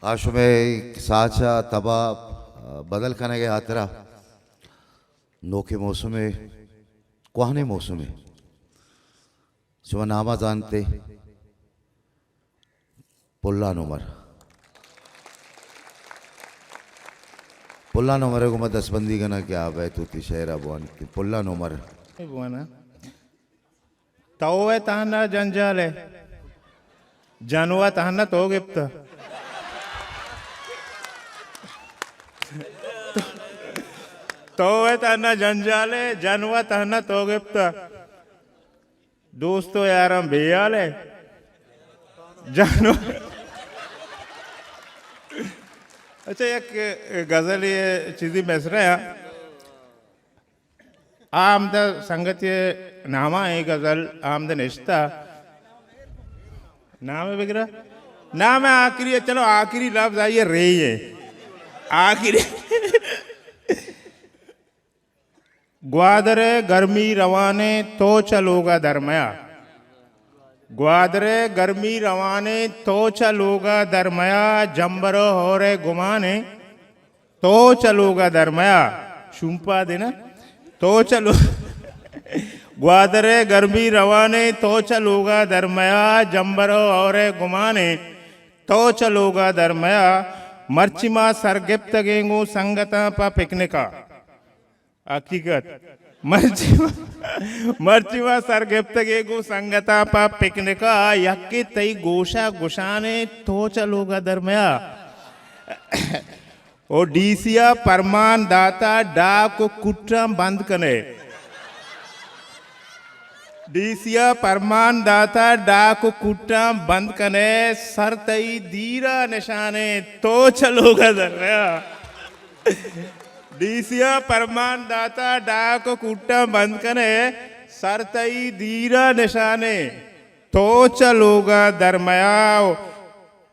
آ شمئے ساچ ء تب ء بدل کنگ ء ہاترا نوکیں موسمے، کوہنیں موسمے، شما نام ء زانتے؟ پلان عمر۔ پلان عمر ء گوں ما دستبندی کناں کہ آ بیت وتی شعر ء بوان کہ پلان عمر۔ بوانا۔ تو ہے تہنا جنجال ہے، جنوا تہنا تو گپتا۔ تو ہے تہنا جنجال ہے، جنوا تہنا تو گپتا۔ دوست و یاراں بے حال ہے، جنوا۔ اچھا، یک غزل، یہ چیزی مصرع ہے۔ آ ہمدا سنگت ء نام ء اے غزل آ ہمدا نشتہ۔ نام ء بگرا۔ نام ء آخری ء، چلو آخری لفظ آئی ء رے ء۔ آخری۔ گوادر ء گرمی روان ء تو چہ لوگ ء درمیا۔ گوادر ء گرمی روان ء تو چہ لوگ ء درمیا، جمبر ء ہور ء گمان ء تو چہ لوگ ء درمیا، شومپا دینا، تو چہ لو-، گوادر ء گرمی روان ء تو چہ لوگ ء درمیا، جمبر ء ہور ء گمان ء تو چہ لوگ ء درمیا، مرچی ما سرگپتگیں گوں سنگتاں پہ پکنک ء۔ حقیقت۔ مرچی ما، مرچی ما سرگپتگیں گوں سنگتاں پہ پکنک ء، یکے تئی گوش ء گشان ء تو چہ لوگ ء درمیا۔ او ڈی سی ء پرمان داتا ڈاک و کوٹاں بند کنے۔ ڈی سی ء پرمان داتا ڈاک و کوٹاں بند کنے، سر تئی دیر ء نشانے تو چہ لوگ ء درمیا۔ ڈی سی ء پرمان داتا ڈاک و کوٹاں بند کنے، سر تئی دیر ء نشانے تو چہ لوگ ء درمیا۔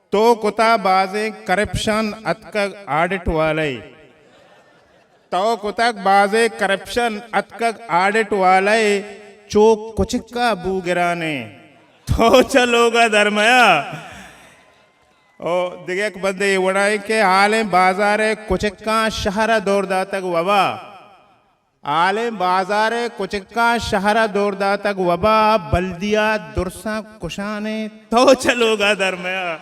تو کتا بازیں کرپشن اتکگ آڈٹ والے۔ تو کتگ بازیں کرپشن اتکگ آڈٹ والے، چو کچکا بوگرانے تو چہ لوگ ء درمیا۔ او دگہ یک بندے اے وڑا ایں کہ حالیں بازار ء کچکاں شہر ء دور داتگ وبا۔ حالیں بازار ء کچکاں شہر ء دور داتگ وبا، بلدیات درساں کشانے تو چہ لوگ ء درمیا۔